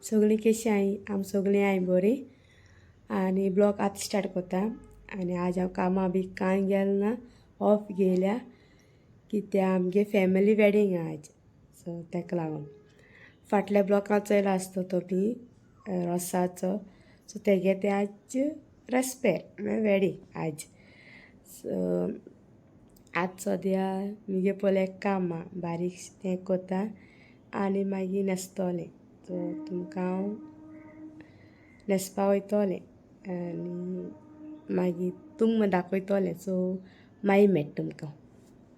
सगळीं कशी I आम सगळीं I बरी आनी ब्लॉग आतां स्टार्ट करता. आनी आज हांव कामां बी कांय गेलें ना, ऑफ गेल्या कित्याक आमगे फॅमिली वेडींग आज, सो ताका लागून. फाटल्या ब्लॉगान चोयला आसतो तो बी रोसाचो, सो तेगे ते आज रेस्पेर म्हळ्यार वेडींग आज. सो आज सद्या मुगे पयलें एक काम आहा बारीक, तें करता आनी मागीर न्हेसतलें. सो तुमकां हांव न्हेसपा वयतलें आनी मागीर तुमकां दाखयतलें. सो मागीर मेळटा तुमकां,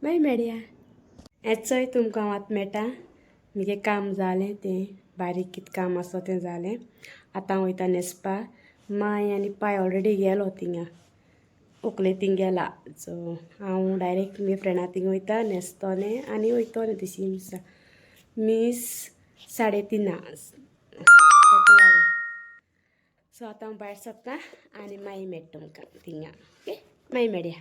मागीर मेळया. हें चोय तुमकां हांव आतां मेळटा. मुगे काम जालें, तें बारीक कितें काम आसा तें जालें. आतां हांव वयता न्हेसपा. माय आनी पाय ऑलरेडी गेलो थिंगा, व्हंकले थिंग गेला. सो हांव डायरेक्ट मुगे फ्रेंडा थिंग वयता, न्हेसतलें आनी वयतलें. तशी मिसा मीस 3:30 ताका लागून. सो आतां हांव भायर सरता आनी मागीर मेळटा तुमकां थिंगा. ओके, मागीर मेळया.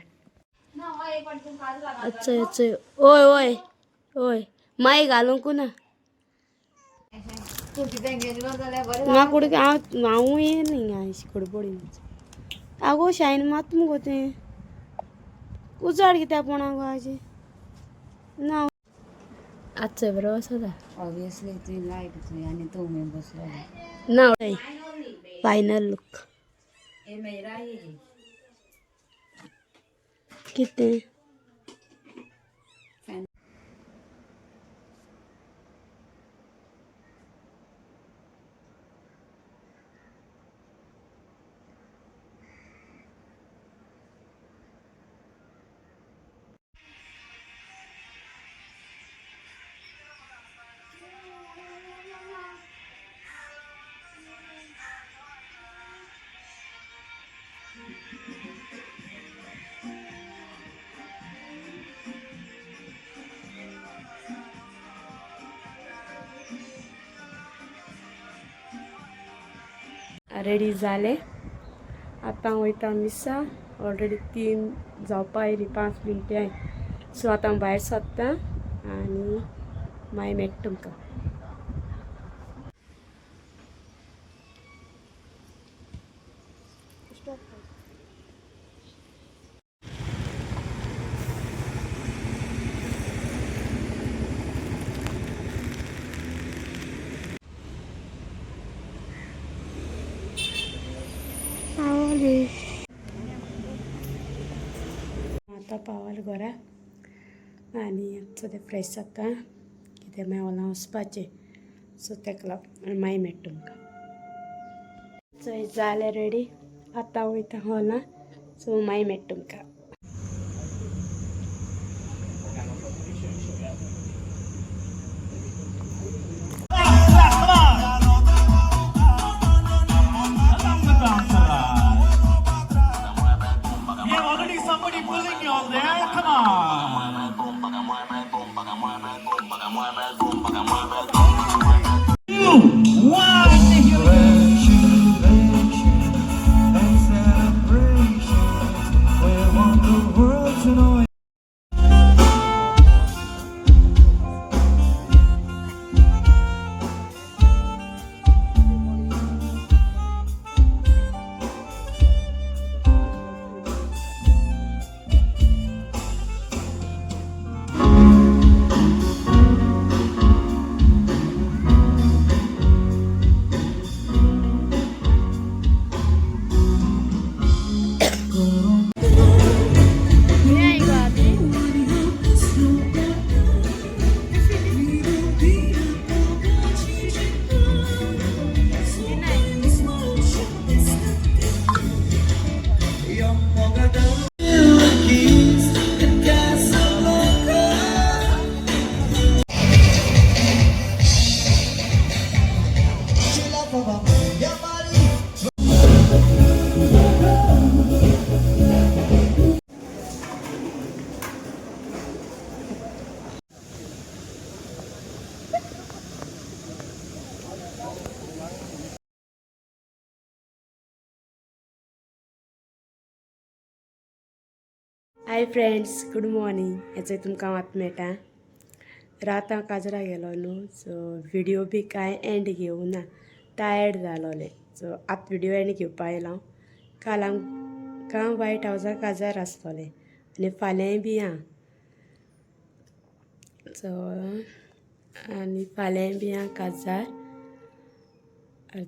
अच्छा अच्छा, ओय ओय ओय, माई घालूंक ना ना कुडके. हांव हांवूय येयना हिंगा अशी खडबडीन. आगो शायन मात मुगो तें उजाड कित्याक पोणा गो आजी ना आजचो बरो आसा. ऑब्वियसली तुवें लायट थंय आनी तूं उमेद बसलो ना, फायनल लूक. ए मेरा ही. कितें? रेडी जालें. आतां वयता मिसा. ऑलरेडी 3 जावपा आयली 5 मिनटां. सो आतां हांव भायर सरता आनी मागीर मेळटा तुमकां. पावले आतां, पावल घरा आनी सद्या फ्रेश जाता कित्याक मागीर हॉलां वचपाचें. सो ताका लागून मागीर मेळटा तुमकां. चोय जालें रेडी, आतां वयता हॉलां. सो मागीर मेळटा तुमकां. Yeah, already somebody pulling you all there. Come on. Two, one. Here we go. And celebrations. We want the world to know. Hi friends, good morning. हेचो तुमकां आतां मेळटा. रात हांव काजरा गेलो न्हू, सो विडियो बी कांय एंड घेवना. टायर्ड जालोलें. सो आतां व्हिडियो एंड घेवपा आयला हांव. काल आमकां वायट हावजा काजार आसतोलें आनी फाल्यांय बी आहा. सो आनी फाल्यांय बी आहा काजार.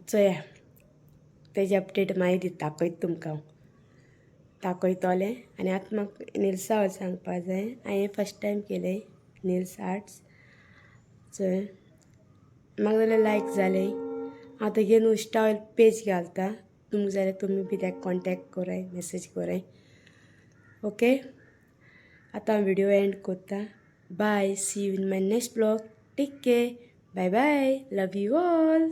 चोया, तेजी अपडेट मागीर दिता, दाखयता तुमकां हांव, दाखयतलें. आनी आतां म्हाका नेल्सा सांगपा जाय, हांवें फर्स्ट टायम केलें नेल्स आर्ट्स. चोय, म्हाका जाल्यार लायक जालें. हांव तेगे न्हू इंस्टा पेज घालता, तुमकां जाल्यार तुमी बी ताका कॉन्टेक्ट कराय, मेसेज कराय. ओके, आतां हांव व्हिडियो एंड करता. Bye, see you in my next vlog. Take care, bye bye, love you all.